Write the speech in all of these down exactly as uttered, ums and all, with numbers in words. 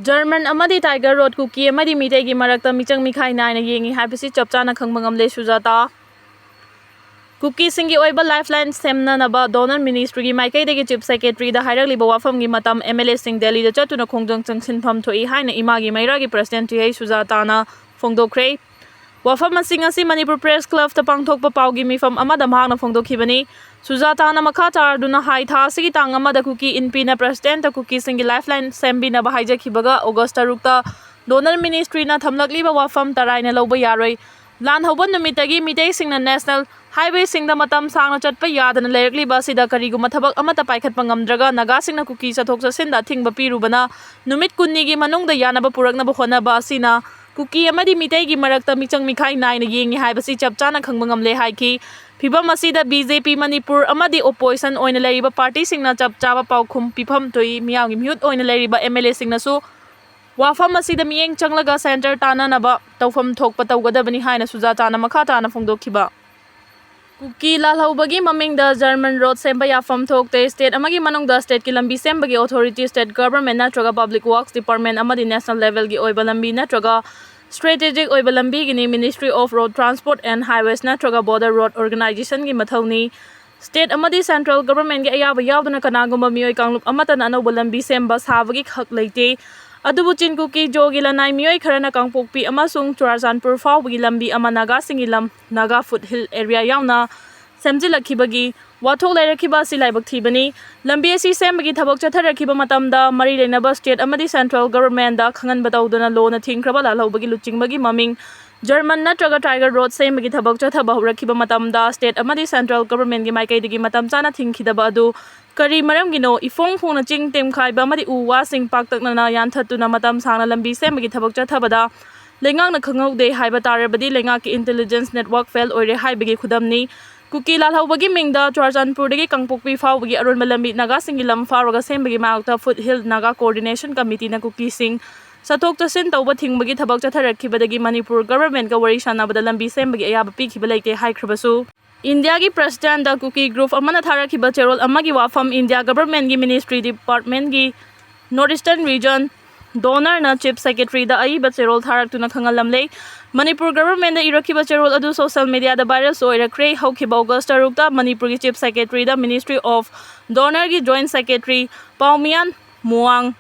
German ꯑꯃꯗꯤ tiger road ꯀꯨꯀꯤ ꯑꯃꯗꯤ ꯃꯤꯇꯩꯒꯤ ꯃꯔꯛꯇ ꯃꯤꯆꯪ ꯃꯤꯈꯥꯏ ꯅꯥꯏꯅ ꯌꯦꯡꯉꯤ ꯍꯥꯏꯕꯁꯤ ꯆꯞ ꯆꯥꯅ ꯈꯪꯕ ꯉꯝꯂꯦ ꯁꯨꯖꯥꯇꯥ꯫ ꯀꯨꯀꯤꯁꯤꯡꯒꯤ ꯑꯣꯏꯕ ꯂꯥꯏꯐꯂꯥꯏꯟ ꯁꯦꯝꯅꯅꯕ ꯗꯣꯅꯔ ꯃꯤꯅꯤꯁꯇ꯭ꯔꯤꯒꯤ ꯃꯥꯏꯀꯩꯗꯒꯤ ꯆꯤꯐ ꯁꯦꯀ꯭ꯔꯦꯇꯔꯤꯗ ꯍꯥꯏꯔꯛꯂꯤꯕ ꯋꯥꯐꯝꯒꯤ ꯃꯇꯝ ꯑꯦꯝ ꯑꯦꯜ ꯑꯦꯁꯤꯡ ꯗꯦꯜꯂꯤꯗ ꯆꯠꯇꯨꯅ ꯈꯣꯡꯖꯪ ꯆꯪꯁꯤꯟꯐꯝ ꯊꯣꯛꯏ ꯍꯥꯏꯅ ꯏꯃꯥꯒꯤ ꯃꯩꯔꯥꯒꯤ ꯄ꯭ꯔꯁꯤꯗꯦꯟ ꯇꯤꯍꯩ ꯁꯨꯖꯥꯇꯥꯅ ꯐꯣꯡꯗꯣꯛꯈ꯭ꯔꯦ꯫ ꯋꯥꯐꯝ ꯑꯁꯤ ꯉꯁꯤ ꯃꯅꯤꯄꯨꯔ ꯄ꯭ꯔꯦꯁ ꯀ꯭ꯂꯕꯇ ꯄꯥꯡꯊꯣꯛꯄ ꯄꯥꯎꯒꯤ ꯃꯤꯐꯝ ꯑꯃꯗ ꯃꯍꯥꯛꯅ ꯐꯣꯡꯗꯣꯛꯈꯤꯕꯅꯤ꯫ ꯁꯨꯖꯥꯇꯥꯅ ꯃꯈꯥ ꯇꯥꯔꯗꯨꯅ ꯍꯥꯏ, ꯊꯥ ꯑꯁꯤꯒꯤ ꯇꯥꯡ ꯑꯃꯗ ꯀꯨꯀꯤ ꯏꯟꯄꯤꯅ ꯄ꯭ꯔꯁꯤꯗꯦꯟꯇ ꯀꯨꯀꯤꯁꯤꯡꯒꯤ ꯂꯥꯏꯐꯂꯥꯏꯟ ꯁꯦꯝꯕꯤꯅꯕ ꯍꯥꯏꯖꯈꯤꯕꯒ ꯑꯣꯒꯁ ꯇꯔꯨꯛꯇ ꯗꯣꯅꯔ ꯃꯤꯅꯤꯁꯇ꯭ꯔꯤꯅ ꯊꯝꯂꯛꯂꯤꯕ ꯋꯥꯐꯝ ꯇꯔꯥꯏꯅ ꯂꯧꯕ ꯌꯥꯔꯣꯏ꯫ ꯂꯥꯟ ꯍꯧꯕ ꯅꯨꯃꯤꯠꯇꯒꯤ ꯃꯤꯇꯩꯁꯤꯡꯅ ꯅꯦꯁꯅꯦꯜ ꯍꯥꯏꯋꯦꯁꯤꯡꯗ ꯃꯇꯝ ꯁꯥꯡꯅ ꯆꯠꯄ ꯌꯥꯗꯅ ꯂꯩꯔꯛꯂꯤꯕ ꯑꯁꯤꯗ ꯀꯔꯤꯒꯨꯝꯕ ꯊꯕꯛ ꯑꯃꯠꯇ ꯄꯥꯏꯈꯠꯄ ꯉꯝꯗ꯭ꯔꯒ ꯅꯥꯒꯥꯁꯤꯡꯅ ꯀꯨꯀꯤ ꯆꯠꯊꯣꯛ ꯆꯠꯁꯤꯟꯗ ꯑꯊꯤꯡꯕ ꯄꯤꯔꯨꯕꯅ ꯅꯨꯃꯤꯠ ꯀꯨꯟꯅꯤꯒꯤ ꯃꯅꯨꯡꯗ ꯌꯥꯅꯕ ꯄꯨꯔꯛꯅꯕ ꯍꯣꯠꯅꯕ ꯑꯁꯤꯅ ꯀꯨꯀꯤ ꯑꯃꯗꯤ ꯃꯤꯇꯩꯒꯤ ꯃꯔꯛꯇ ꯃꯤꯆꯪ ꯃꯤꯈꯥꯏ ꯅꯥꯏꯅ ꯌꯦꯡꯉꯤ ꯍꯥꯏꯕꯁꯤ ꯆꯞ ꯆꯥꯅ ꯈꯪꯕ ꯉꯝꯂꯦ ꯍꯥꯏꯈꯤ꯫ ꯐꯤꯚꯝ ꯑꯁꯤꯗ ꯕꯤ ꯖꯦ ꯄꯤ ꯃꯅꯤꯄꯨꯔ ꯑꯃꯗꯤ ꯑꯣꯄꯣꯖꯤꯁꯟ ꯑꯣꯏꯅ ꯂꯩꯔꯤꯕ ꯄꯥꯔꯇꯤꯁꯤꯡꯅ ꯆꯞ ꯆꯥꯕ ꯄꯥꯎꯈꯨꯝ ꯄꯤꯐꯝ ꯊꯣꯛꯏ꯫ ꯃꯤꯌꯥꯝꯒꯤ ꯃꯤꯍꯨꯠ ꯑꯣꯏꯅ ꯂꯩꯔꯤꯕ ꯑꯦꯝ ꯑꯦꯜ ꯑꯦꯁꯤꯡꯅꯁꯨ ꯋꯥꯐꯝ ꯑꯁꯤꯗ ꯃꯤꯠꯌꯦꯡ ꯆꯪꯂꯒ ꯁꯦꯟꯇꯔ ꯇꯥꯟꯅꯅꯕ ꯇꯧꯐꯝ ꯊꯣꯛꯄ ꯇꯧꯒꯗꯕꯅꯤ ꯍꯥꯏꯅ ꯁꯨꯖꯥꯇꯥꯅ ꯃꯈꯥ ꯇꯥꯅ ꯐꯣꯡꯗꯣꯛꯈꯤꯕ꯫ ꯀꯨꯀꯤ ꯂꯥꯜꯍꯧꯕꯒꯤ ꯃꯃꯤꯡꯗ ꯖꯔꯃꯟ ꯔꯣꯠ ꯁꯦꯝꯕ ꯌꯥꯐꯝ ꯊꯣꯛꯇꯦ꯫ ꯁ꯭ꯇꯦꯠ ꯑꯃꯒꯤ ꯃꯅꯨꯡꯗ ꯁ꯭ꯇꯦꯠꯀꯤ ꯂꯝꯕꯤ ꯁꯦꯝꯕꯒꯤ ꯑꯣꯊꯣꯔꯤꯇꯤ ꯁ꯭ꯇꯦꯠ ꯒꯚꯔꯟꯃꯦꯟꯠ ꯅꯠꯇ꯭ꯔꯒ ꯄꯕ꯭ꯂꯤꯛ ꯋꯥꯔꯛꯁ ꯗꯤꯄꯥꯔꯠꯃꯦꯟꯠ ꯑꯃꯗꯤ ꯅꯦꯁꯅꯦꯜ ꯂꯦꯚꯦꯜꯒꯤ ꯑꯣꯏꯕ ꯂꯝꯕꯤ ꯅꯠꯇ꯭ꯔꯒ ꯁ꯭ꯇ꯭ꯔꯦꯇꯦꯖꯤꯛ ꯑꯣꯏꯕ ꯂꯝꯕꯤꯒꯤꯅꯤ꯫ Ministry of road transport and highways ꯅꯠꯇ꯭ꯔꯒ ꯕꯣꯔꯗꯔ ꯔꯣꯗ ꯑꯣꯔꯒꯅꯥꯏꯖꯦꯁꯟꯒꯤ ꯃꯊꯧꯅꯤ꯫ ꯁ꯭ꯇꯦꯠ ꯑꯃꯗꯤ ꯁꯦꯟꯇ꯭ꯔꯦꯜ ꯒꯚꯔꯟꯃꯦꯟꯠꯀꯤ ꯑꯌꯥꯕ ꯌꯥꯎꯗꯅ ꯀꯅꯥꯒꯨꯝꯕ ꯃꯤꯑꯣꯏ ꯀꯥꯡꯂꯨꯞ ꯑꯃꯠꯇꯅ ꯑꯅꯧꯕ ꯂꯝꯕꯤ ꯁꯦꯝꯕ ꯁꯥꯕꯒꯤ ꯍꯛ ꯂꯩꯇꯦ꯫ ꯑꯗꯨꯕꯨ ꯆꯤꯟ ꯀꯨꯀꯤ ꯖꯣꯒꯤ ꯂꯅꯥꯏ ꯃꯤꯑꯣꯏ ꯈꯔꯅ ꯀꯥꯡꯄꯣꯛꯄꯤ ꯑꯃꯁꯨꯡ ꯆꯨꯔꯥꯆꯥꯟꯄꯨꯔ ꯐꯥꯎꯕꯒꯤ ꯂꯝꯕꯤ ꯑꯃ ꯅꯥꯒꯥꯁꯤꯡꯒꯤ ꯂꯝ, ꯅꯥꯒꯥ ꯐꯨꯠ ꯍꯤꯜ ꯑꯦꯔꯤꯌꯥ ꯌꯥꯎꯅ ꯁꯦꯝꯖꯤꯜꯂꯛꯈꯤꯕꯒꯤ ꯋꯥꯊꯣꯛ ꯂꯩꯔꯛꯈꯤꯕ ꯑꯁꯤ ꯂꯥꯏꯕꯛ ꯊꯤꯕꯅꯤ꯫ ꯂꯝꯕꯤ ꯑꯁꯤ ꯁꯦꯝꯕꯒꯤ ꯊꯕꯛ ꯆꯠꯊꯔꯛꯈꯤꯕ ꯃꯇꯝꯗ ꯃꯔꯤ ꯂꯩꯅꯕ ꯁ꯭ꯇꯦꯠ ꯑꯃꯗꯤ ꯁꯦꯟꯇ꯭ꯔꯦꯜ ꯒꯚꯔꯟꯃꯦꯟꯠꯗ ꯈꯪꯍꯟꯕ ꯇꯧꯗꯅ ꯂꯣꯅ ꯊꯤꯡꯈ꯭ꯔꯕ ꯂꯥꯜꯍꯧꯕꯒꯤ ꯂꯨꯆꯤꯡꯕꯒꯤ ꯃꯃꯤꯡ ꯖꯔꯃꯟ ꯅꯠꯇ꯭ꯔꯒ ꯇꯥꯏꯒꯔ ꯔꯣꯗ ꯁꯦꯝꯕꯒꯤ ꯊꯕꯛ ꯆꯠꯊꯕ ꯍꯧꯔꯛꯈꯤꯕ ꯃꯇꯝꯗ ꯁ꯭ꯇꯦꯠ ꯑꯃꯗꯤ ꯁꯦꯟꯇ꯭ꯔꯦꯜ ꯒꯚꯔꯟꯃꯦꯟꯠꯀꯤ ꯃꯥꯏꯀꯩꯗꯒꯤ ꯃꯇꯝ ꯆꯥꯅ ꯊꯤꯡꯈꯤꯗꯕ ꯑꯗꯨ ꯀꯔꯤ ꯃꯔꯝꯒꯤꯅꯣ? ꯏꯐꯣꯡ ꯐꯣꯡꯅ ꯆꯤꯡ ꯇꯦꯝꯈꯥꯏꯕ ꯑꯃꯗꯤ ꯎ ꯋꯥꯁꯤꯡ ꯄꯥꯛꯇꯛꯅꯅ ꯌꯥꯟꯊꯠꯇꯨꯅ ꯃꯇꯝ ꯁꯥꯡꯅ ꯂꯝꯕꯤ ꯁꯦꯝꯕꯒꯤ ꯊꯕꯛ ꯆꯠꯊꯕꯗ ꯂꯩꯉꯥꯛꯅ ꯈꯪꯍꯧꯗꯦ ꯍꯥꯏꯕ ꯇꯥꯔꯕꯗꯤ ꯂꯩꯉꯥꯛꯀꯤ ꯏꯟꯇꯦꯂꯤꯖꯦꯟꯁ ꯅꯦꯠꯋꯥꯔꯛ ꯐꯦꯜ ꯑꯣꯏꯔꯦ ꯍꯥꯏꯕꯒꯤ ꯈꯨꯗꯝꯅꯤ꯫ ꯀꯨꯀꯤ ꯂꯥꯜꯍꯧꯕꯒꯤ ꯃꯤꯡꯗ ꯆꯨꯔꯥꯆꯥꯟꯄꯨꯔꯗꯒꯤ ꯀꯥꯡꯄꯣꯛꯄꯤ ꯐꯥꯎꯕꯒꯤ ꯑꯔꯣꯟꯕ ꯂꯝꯕꯤ ꯅꯥꯒꯥꯁꯤꯡꯒꯤ ꯂꯝ ꯐꯥꯎꯔꯒ ꯁꯦꯝꯕꯒꯤ ꯃꯥꯌꯣꯛꯇ ꯐꯨꯠ ꯍꯤꯜ ꯅꯥꯒꯥ ꯀꯣꯑꯣꯔꯗꯤꯅꯦꯁꯟ ꯀꯃꯤꯇꯤꯅ ꯀꯨꯀꯤꯁꯤꯡ ꯆꯠꯊꯣꯛ ꯆꯠꯁꯤꯟ ꯇꯧꯕ ꯊꯤꯡꯕꯒꯤ ꯊꯕꯛ ꯆꯠꯊꯔꯛꯈꯤꯕꯗꯒꯤ ꯃꯅꯤꯄꯨꯔ ꯒꯚꯔꯟꯃꯦꯟꯠꯀ ꯋꯥꯔꯤ ꯁꯥꯟꯅꯕꯗ ꯂꯝꯕꯤ ꯁꯦꯝꯕꯒꯤ ꯑꯌꯥꯕ ꯄꯤꯈꯤꯕ ꯂꯩꯇꯦ ꯍꯥꯏꯈ꯭ꯔꯕꯁꯨ, ꯏꯟꯗꯤꯌꯥꯒꯤ ꯄ꯭ꯔꯁꯤꯗꯦꯟꯠꯗ ꯀꯨꯀꯤ ꯒ꯭ꯔꯨꯞ ꯑꯃꯅ ꯊꯥꯔꯛꯈꯤꯕ ꯆꯦꯔꯣꯜ ꯑꯃꯒꯤ ꯋꯥꯐꯝ ꯏꯟꯗꯤꯌꯥ ꯒꯚꯔꯟꯃꯦꯟꯠꯀꯤ ꯃꯤꯅꯤꯁꯇ꯭ꯔꯤ ꯗꯤꯄꯥꯔꯠꯃꯦꯟꯠꯀꯤ ꯅꯣꯔꯠ ꯏꯁꯇꯔꯟ ꯔꯤꯖꯟ ꯗꯣꯅꯔꯅ ꯆꯤꯐ ꯁꯦꯀ꯭ꯔꯦꯇꯔꯤꯗ ꯑꯏꯕ ꯆꯦꯔꯣꯜ ꯊꯥꯔꯛꯇꯨꯅ ꯈꯪꯍꯜꯂꯝꯂꯦ꯫ ꯃꯅꯤꯄꯨꯔ ꯒꯚꯔꯟꯃꯦꯟꯗ ꯏꯔꯛꯈꯤꯕ ꯆꯦꯔꯣꯜ ꯑꯗꯨ ꯁꯣꯁꯤꯌꯦꯜ ꯃꯤꯗꯤꯌꯥꯗ ꯚꯥꯏꯔꯦꯜꯁꯨ ꯑꯣꯏꯔꯛꯈ꯭ꯔꯦ꯫ ꯍꯧꯈꯤꯕ ꯑꯣꯒꯁ ꯇꯔꯨꯛꯇ ꯃꯅꯤꯄꯨꯔꯒꯤ ꯆꯤꯐ ꯁꯦꯀ꯭ꯔꯦꯇꯔꯤꯗ ꯃꯤꯅꯤꯁꯇ꯭ꯔꯤ ꯑꯣꯐ ꯗꯣꯅꯔꯒꯤ ꯖꯣꯏꯟ ꯁꯦꯀ꯭ꯔꯦꯇꯔꯤ ꯄꯥꯎꯃꯤꯌꯥꯟ ꯃꯨꯋꯥꯡ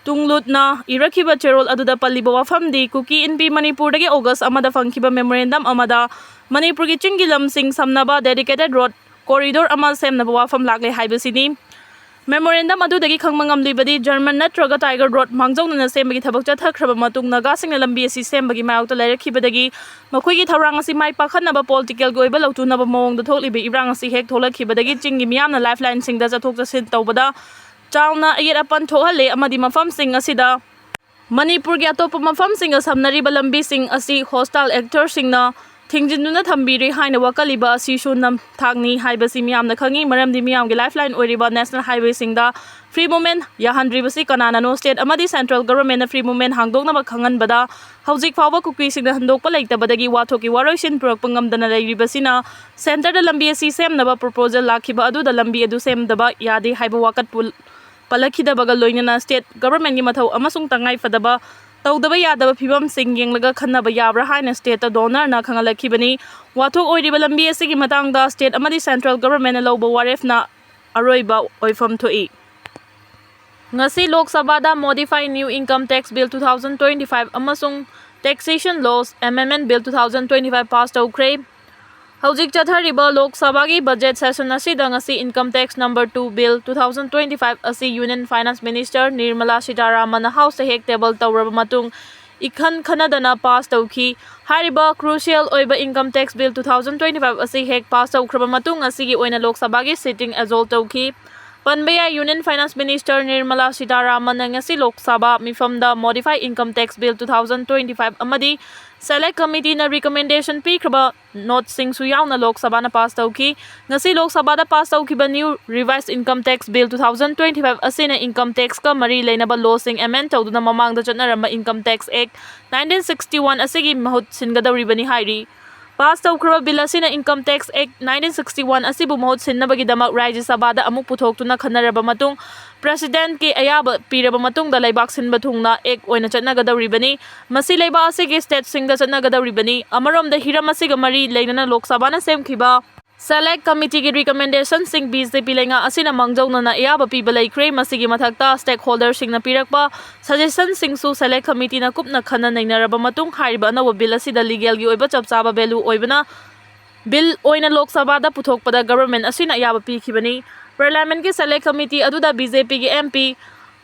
ꯇꯨꯡꯂꯨꯠꯅ ꯏꯔꯛꯈꯤꯕ ꯆꯦꯔꯣꯜ ꯑꯗꯨꯗ ꯄꯜꯂꯤꯕ ꯋꯥꯐꯝꯗꯤ ꯀꯨꯀꯤ ꯏꯟꯄꯤ ꯃꯅꯤꯄꯨꯔꯗꯒꯤ ꯑꯣꯒꯁ ꯑꯃꯗ ꯐꯪꯈꯤꯕ ꯃꯦꯃꯣꯔꯦꯟꯗꯝ ꯑꯃꯗ ꯃꯅꯤꯄꯨꯔꯒꯤ ꯆꯤꯡꯒꯤ ꯂꯝꯁꯤꯡ ꯁꯝꯅꯕ ꯗꯦꯗꯤꯀꯦꯇꯦꯠ ꯔꯣꯗ ꯀꯣꯔꯤꯗꯣꯔ ꯑꯃ ꯁꯦꯝꯅꯕ ꯋꯥꯐꯝ ꯂꯥꯛꯂꯦ ꯍꯥꯏꯕꯁꯤꯅꯤ꯫ ꯃꯦꯃꯣꯔꯦꯟꯗꯝ ꯑꯗꯨꯗꯒꯤ ꯈꯪꯕ ꯉꯝꯂꯤꯕꯗꯤ ꯖꯔꯃꯟ ꯅꯠꯇ꯭ꯔꯒ ꯇꯥꯏꯒꯔ ꯔꯣꯗ ꯃꯥꯡꯖꯧꯅꯅ ꯁꯦꯝꯕꯒꯤ ꯊꯕꯛ ꯆꯠꯊꯈ꯭ꯔꯕ ꯃꯇꯨꯡ ꯅꯥꯒꯥꯁꯤꯡꯅ ꯂꯝꯕꯤ ꯑꯁꯤ ꯁꯦꯝꯕꯒꯤ ꯃꯥꯌꯣꯛꯇ ꯂꯩꯔꯛꯈꯤꯕꯗꯒꯤ ꯃꯈꯣꯏꯒꯤ ꯊꯧꯔꯥꯡ ꯑꯁꯤ ꯃꯥꯏ ꯄꯥꯛꯍꯟꯅꯕ ꯄꯣꯂꯤꯇꯤꯀꯦꯜꯒꯤ ꯑꯣꯏꯕ ꯂꯧꯇꯨꯅꯕ ꯃꯑꯣꯡꯗ ꯊꯣꯛꯂꯤꯕ ꯏꯔꯥꯡ ꯑꯁꯤ ꯍꯦꯛ ꯊꯣꯛꯂꯛꯈꯤꯕꯗꯒꯤ ꯆꯤꯡꯒꯤ ꯃꯤꯌꯥꯝꯅ ꯂꯥꯏꯐꯂꯥꯏꯟꯁꯤꯡꯗ ꯆꯠꯊꯣꯛ ꯆꯠꯁꯤꯟ ꯇꯧꯕꯗ ꯆꯥꯎꯅ ꯑꯌꯦꯠ ꯑꯄꯟ ꯊꯣꯛꯍꯜꯂꯦ ꯑꯃꯗꯤ ꯃꯐꯝꯁꯤꯡ ꯑꯁꯤꯗ ꯃꯅꯤꯄꯨꯔꯒꯤ ꯑꯇꯣꯞꯄ ꯃꯐꯝꯁꯤꯡꯒ ꯁꯝꯅꯔꯤꯕ ꯂꯝꯕꯤꯁꯤꯡ ꯑꯁꯤ ꯍꯣꯁꯇꯥꯏꯜ ꯑꯦꯛꯇꯔꯁꯤꯡꯅ ꯊꯤꯡꯖꯤꯟꯗꯨꯅ ꯊꯝꯕꯤꯔꯤ ꯍꯥꯏꯅ ꯋꯥꯀꯠꯂꯤꯕ ꯑꯁꯤꯁꯨ ꯅꯝꯊꯥꯛꯅꯤ ꯍꯥꯏꯕꯁꯤ ꯃꯤꯌꯥꯝꯅ ꯈꯪꯉꯤ꯫ ꯃꯔꯝꯗꯤ ꯃꯤꯌꯥꯝꯒꯤ ꯂꯥꯏꯐꯂꯥꯏꯟ ꯑꯣꯏꯔꯤꯕ ꯅꯦꯁꯅꯦꯜ ꯍꯥꯏꯋꯦꯁꯤꯡꯗ ꯐ꯭ꯔꯤ ꯃꯨꯚꯃꯦꯟ ꯌꯥꯍꯟꯗ꯭ꯔꯤꯕꯁꯤ ꯀꯅꯥꯅꯅꯣ? ꯁ꯭ꯇꯦꯠ ꯑꯃꯗꯤ ꯁꯦꯟꯇ꯭ꯔꯦꯜ ꯒꯚꯔꯟꯃꯦꯟꯠꯅ ꯐ꯭ꯔꯤ ꯃꯨꯚꯃꯦꯟ ꯍꯥꯡꯗꯣꯛꯅꯕ ꯈꯪꯍꯟꯕꯗ ꯍꯧꯖꯤꯛ ꯐꯥꯎꯕ ꯀꯨꯀꯤꯁꯤꯡꯅ ꯍꯟꯗꯣꯛꯄ ꯂꯩꯇꯕꯗꯒꯤ ꯋꯥꯊꯣꯛꯀꯤ ꯋꯥꯔꯣꯏꯁꯤꯟ ꯄꯨꯔꯛꯄ ꯉꯝꯗꯅ ꯂꯩꯔꯤꯕꯁꯤꯅ ꯁꯦꯟꯇꯔꯗ ꯂꯝꯕꯤ ꯑꯁꯤ ꯁꯦꯝꯅꯕ ꯄ꯭ꯔꯣꯄꯣꯖꯦꯜ ꯂꯥꯛꯈꯤꯕ ꯑꯗꯨꯗ ꯂꯝꯕꯤ ꯑꯗꯨ ꯁꯦꯝꯗꯕ ꯌꯥꯗꯦ ꯍꯥꯏꯕ ꯋꯥꯀꯠꯄꯨ ꯄꯜꯂꯛꯈꯤꯗꯕꯒ ꯂꯣꯏꯅꯅ ꯁ꯭ꯇꯦꯠ ꯒꯚꯔꯟꯃꯦꯟꯠꯀꯤ ꯃꯊꯧ ꯑꯃꯁꯨꯡ ꯇꯉꯥꯏꯐꯗꯕ ꯇꯧꯗꯕ ꯌꯥꯗꯕ ꯐꯤꯕꯝꯁꯤꯡ ꯌꯦꯡꯂꯒ ꯈꯟꯅꯕ ꯌꯥꯕ꯭ꯔꯥ ꯍꯥꯏꯅ ꯁ꯭ꯇꯦꯠꯇ ꯗꯣꯅꯔꯅ ꯈꯪꯍꯜꯂꯛꯈꯤꯕꯅꯤ꯫ ꯋꯥꯊꯣꯛ ꯑꯣꯏꯔꯤꯕ ꯂꯝꯕꯤ ꯑꯁꯤꯒꯤ ꯃꯇꯥꯡꯗ ꯁ꯭ꯇꯦꯠ ꯑꯃꯗꯤ ꯁꯦꯟꯇ꯭ꯔꯦꯜ ꯒꯚꯔꯟꯃꯦꯟꯠꯅ ꯂꯧꯕ ꯋꯥꯔꯦꯞꯅ ꯑꯔꯣꯏꯕ ꯑꯣꯏꯐꯝ ꯊꯣꯛꯏ꯫ ꯉꯁꯤ ꯂꯣꯛ ꯁꯚꯥꯗ Modify New Income Tax Bill two thousand twenty-five ꯑꯃꯁꯨꯡ Taxation Laws Amendment Bill two thousand twenty-five pass ꯇꯧꯈ꯭ꯔꯦ꯫ ꯍꯧꯖꯤꯛ ꯆꯠꯊꯔꯤꯕ ꯂꯣꯛ ꯁꯚꯥꯒꯤ ꯕꯖꯦꯠ ꯁꯦꯁꯟ ꯑꯁꯤꯗ ꯉꯁꯤ Income Tax Number two Bill two thousand twenty-five ꯑꯁꯤ Union Finance Minister ꯅꯤꯔꯃꯂꯥ ꯁꯤꯇꯥꯔꯥꯃꯟꯅ ꯍꯥꯎꯁꯇ ꯍꯦꯛ ꯇꯦꯕꯜ ꯇꯧꯔꯕ ꯃꯇꯨꯡ ꯏꯈꯟ ꯈꯟꯅꯗꯅ ꯄꯥꯁ ꯇꯧꯈꯤ꯫ ꯍꯥꯏꯔꯤꯕ crucial ꯑꯣꯏꯕ Income Tax Bill two thousand twenty-five ꯑꯁꯤ ꯍꯦꯛ ꯄꯥꯁ ꯇꯧꯈ꯭ꯔꯕ ꯃꯇꯨꯡ ꯉꯁꯤꯒꯤ ꯑꯣꯏꯅ ꯂꯣꯛ ꯁꯚꯥꯒꯤ sitting adjourn ꯇꯧꯈꯤ꯫ ꯄꯟꯕ ꯌꯥꯏ, Union Finance Minister ꯅꯤꯔꯃꯂꯥ ꯁꯤꯇꯥꯔꯥꯃꯟꯅ ꯉꯁꯤ Lok Sabha ꯃꯤꯐꯝꯗ Modify Income Tax Bill two thousand twenty-five ꯑꯃꯗꯤ Select Committeeꯅ recommendation ꯄꯤꯈ꯭ꯔꯕ ꯅꯣꯠꯁꯤꯡꯁꯨ ꯌꯥꯎꯅ ꯂꯣꯛ ꯁꯚꯥꯅ ꯄꯥꯁ ꯇꯧꯈꯤ꯫ ꯉꯁꯤ ꯂꯣꯛ ꯁꯚꯥꯗ ꯄꯥꯁ ꯇꯧꯈꯤꯕ New Revised Income Tax Bill two thousand twenty-five ꯑꯁꯤꯅ income taxꯀ ꯃꯔꯤ ꯂꯩꯅꯕ lawꯁꯤꯡ amend ꯇꯧꯗꯨꯅ ꯃꯃꯥꯡꯗ ꯆꯠꯅꯔꯝꯕ Income Tax Act nineteen sixty-one ꯑꯁꯤꯒꯤ ꯃꯍꯨꯠ ꯁꯤꯟꯒꯗꯧꯔꯤꯕꯅꯤ ꯍꯥꯏꯔꯤ꯫ ꯄꯥꯁ ꯇꯧꯈ꯭ꯔꯕ ꯕꯤꯜ ꯑꯁꯤꯅ Income Tax Act nineteen sixty-one ꯑꯁꯤꯕꯨ ꯃꯍꯨꯠ ꯁꯤꯟꯅꯕꯒꯤꯗꯃꯛ ꯔꯥꯖ꯭ꯌ ꯁꯚꯥꯗ ꯑꯃꯨꯛ ꯄꯨꯊꯣꯛꯇꯨꯅ ꯈꯟꯅꯔꯕ ꯃꯇꯨꯡ Presidentꯀꯤ ꯑꯌꯥꯕ ꯄꯤꯔꯕ ꯃꯇꯨꯡꯗ ꯂꯩꯕꯥꯛ ꯁꯤꯟꯕ ꯊꯨꯡꯅ Act ꯑꯣꯏꯅ ꯆꯠꯅꯒꯗꯧꯔꯤꯕꯅꯤ꯫ ꯃꯁꯤ ꯂꯩꯕꯥꯛ ꯑꯁꯤꯒꯤ stateꯁꯤꯡꯗ ꯆꯠꯅꯒꯗꯧꯔꯤꯕꯅꯤ꯫ ꯑꯃꯔꯣꯝꯗ ꯍꯤꯔꯝ ꯑꯁꯤꯒ ꯃꯔꯤ ꯂꯩꯅꯅ ꯂꯣꯛ ꯁꯚꯥꯅ ꯁꯦꯝꯈꯤꯕ Select Committeeꯒꯤ recommendationꯁꯤꯡ BJP ꯂꯩꯉꯥꯛ ꯑꯁꯤꯅ ꯃꯥꯡꯖꯧꯅꯅ ꯑꯌꯥꯕ ꯄꯤꯕ ꯂꯩꯈ꯭ꯔꯦ꯫ ꯃꯁꯤꯒꯤ ꯃꯊꯛꯇ stakeholderꯁꯤꯡꯅ ꯄꯤꯔꯛꯄ suggestionꯁꯤꯡꯁꯨ Select Committeeꯅ ꯀꯨꯞꯅ ꯈꯟꯅ ꯅꯩꯅꯔꯕ ꯃꯇꯨꯡ ꯍꯥꯏꯔꯤꯕ ꯑꯅꯧꯕ bill ꯑꯁꯤꯗ legalꯒꯤ ꯑꯣꯏꯕ ꯆꯞ ꯆꯥꯕ value ꯑꯣꯏꯕꯅ bill ꯑꯣꯏꯅ ꯂꯣꯛ ꯁꯚꯥꯗ ꯄꯨꯊꯣꯛꯄꯗ government ꯑꯁꯤꯅ ꯑꯌꯥꯕ ꯄꯤꯈꯤꯕꯅꯤ꯫ Parliamentꯀꯤ Select Committee ꯑꯗꯨꯗ BJPꯒꯤ MP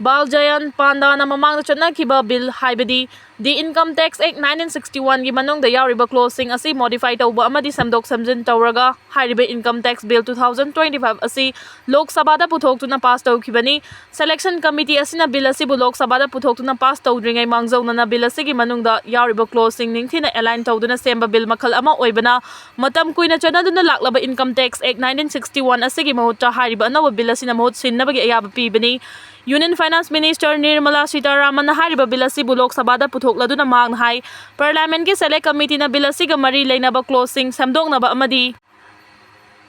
ꯕꯥꯜꯖꯌꯟ ꯄꯥꯟꯗꯥꯅ ꯃꯃꯥꯡꯗ ꯆꯠꯅꯈꯤꯕ bill ꯍꯥꯏꯕꯗꯤ The Income Tax Act nineteen sixty oneꯒꯤ ꯃꯅꯨꯡꯗ ꯌꯥꯎꯔꯤꯕ clauseꯁꯤꯡ ꯑꯁꯤ modify ꯇꯧꯕ ꯑꯃꯗꯤ ꯁꯦꯝꯗꯣꯛ ꯁꯦꯝꯖꯤꯟ ꯇꯧꯔꯒ ꯍꯥꯏꯔꯤꯕ Income Tax Bill two thousand twenty five ꯑꯁꯤ ꯂꯣꯛ ꯁꯚꯥꯗ ꯄꯨꯊꯣꯛꯇꯨꯅ pass ꯇꯧꯈꯤꯕꯅꯤ꯫ Selection Committee ꯑꯁꯤꯅ bill ꯑꯁꯤꯕꯨ ꯂꯣꯛ ꯁꯚꯥꯗ ꯄꯨꯊꯣꯛꯇꯨꯅ pass ꯇꯧꯗ꯭ꯔꯤꯉꯩ ꯃꯥꯡꯖꯧꯅꯅ bill ꯑꯁꯤꯒꯤ ꯃꯅꯨꯡꯗ ꯌꯥꯎꯔꯤꯕ clauseꯁꯤꯡ ꯅꯤꯡꯊꯤꯅ align ꯇꯧꯗꯨꯅ ꯁꯦꯝꯕ bill ꯃꯈꯜ ꯑꯃ ꯑꯣꯏꯕꯅ ꯃꯇꯝ ꯀꯨꯏꯅ ꯆꯠꯅꯗꯨꯅ ꯂꯥꯛꯂꯕ Income Tax Act nineteen sixty one ꯑꯁꯤꯒꯤ ꯃꯍꯨꯠꯇ ꯍꯥꯏꯔꯤꯕ ꯑꯅꯧꯕ bill ꯑꯁꯤꯅ ꯃꯍꯨꯠ ꯁꯤꯟꯅꯕꯒꯤ ꯑꯌꯥꯕ ꯄꯤꯕꯅꯤ꯫ Union Finance Minister ꯅꯤꯔꯃꯂꯥ ꯁꯤꯇꯥꯔꯥꯃꯟꯅ ꯍꯥꯏꯔꯤꯕ bill ꯑꯁꯤꯕꯨ ꯂꯣꯛ ꯁꯚꯥꯗ ꯄꯨꯊꯣꯛꯂꯗꯨꯅ ꯃꯍꯥꯛꯅ ꯍꯥꯏ, Parliamentꯀꯤ Select Committeeꯅ bill ꯑꯁꯤꯒ ꯃꯔꯤ ꯂꯩꯅꯕ clauseꯁꯤꯡ ꯁꯦꯝꯗꯣꯛꯅꯕ ꯑꯃꯗꯤ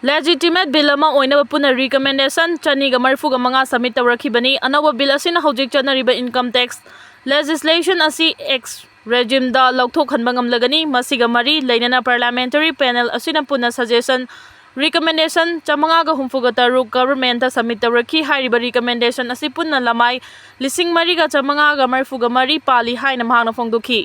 legitimate bill ꯑꯃ ꯑꯣꯏꯅꯕ ꯄꯨꯟꯅ recommendation ꯆꯅꯤꯒ ꯃꯔꯤꯐꯨꯒ ꯃꯉꯥ submit ꯇꯧꯔꯛꯈꯤꯕꯅꯤ꯫ ꯑꯅꯧꯕ bill ꯑꯁꯤꯅ ꯍꯧꯖꯤꯛ ꯆꯠꯅꯔꯤꯕ income tax legislation ꯑꯁꯤ ex regimeꯗ ꯂꯧꯊꯣꯛꯍꯟꯕ ꯉꯝꯂꯒꯅꯤ꯫ ꯃꯁꯤꯒ ꯃꯔꯤ ꯂꯩꯅꯅ parliamentary panel ꯑꯁꯤꯅ ꯄꯨꯟꯅ suggestion recommendation ꯆꯥꯃꯉꯥꯒ ꯍꯨꯝꯐꯨꯒ ꯇꯔꯨꯛ governmentꯇ submit ꯇꯧꯔꯛꯈꯤ꯫ ꯍꯥꯏꯔꯤꯕ recommendation ꯑꯁꯤ ꯄꯨꯟꯅ ꯂꯃꯥꯏ ꯂꯤꯁꯤꯡ ꯃꯔꯤꯒ ꯆꯥꯃꯉꯥꯒ ꯃꯔꯤꯐꯨꯒ ꯃꯔꯤ ꯄꯥꯜꯂꯤ ꯍꯥꯏꯅ ꯃꯍꯥꯛꯅ ꯐꯣꯡꯗꯣꯛꯈꯤ꯫